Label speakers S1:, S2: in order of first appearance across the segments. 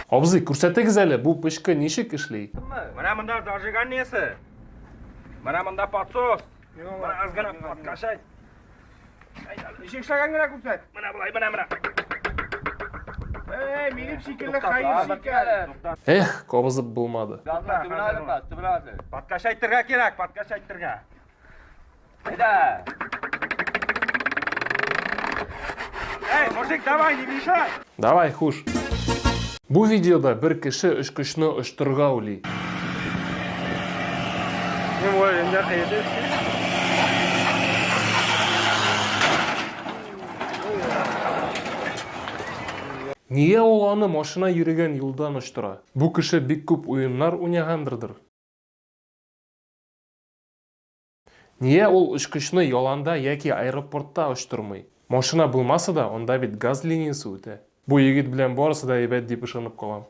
S1: Абзый, күрсәтегез әле, бу пычкы ничек эшли?
S2: Менә монда зажиганиесе. Менә монда подсос. Менә аз гына подкачай.
S3: Ничек эшләгән генә күрсәт.
S2: Менә болай, менә менә.
S3: Эй, минем шикелле хәер шикәр.
S1: Эх, кабызып булмады.
S2: Подкачайтырга кирәк, подкачайтырга. Эй, мужик, давай, не мешай.
S1: Давай, хуш. Бу видеода бер кеше очкычны очтырырга уйлый. Нигә ул аны машина йөрегән юлдан очтыра? Бу кеше бик күп уеннар уйнагандырдыр. Нигә ул очкычны яланда яки аэропортта очтырмый? Машина булмаса да, анда бит газ линиясе үтә. Бу егет белән барысы да әйбәт дип ышанып калам.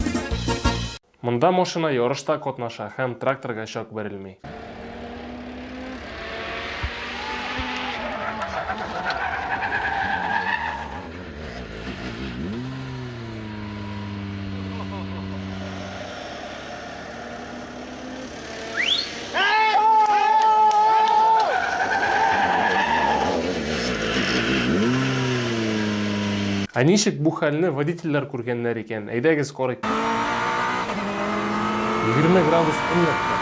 S1: Монда машина ярышта катнаша һәм тракторга чак бәрелми. Ә ничек бу хәлне водительләр күргәннәр икән? Әйдәгез карыйк. 20 градус уң якта.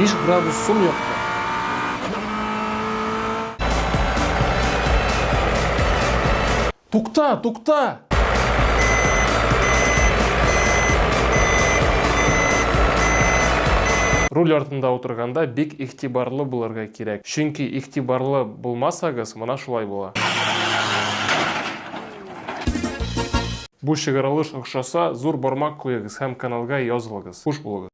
S1: 5 градус сул якта. Тукта, тукта! Руль артында утырганда бик игътибарлы булырга кирәк. Чөнки игътибарлы булмасагыз, мына шулай була. Бу чыгарылыш охшаса, зур бармак куегыз һәм каналга язылыгыз. Хуш булыгыз.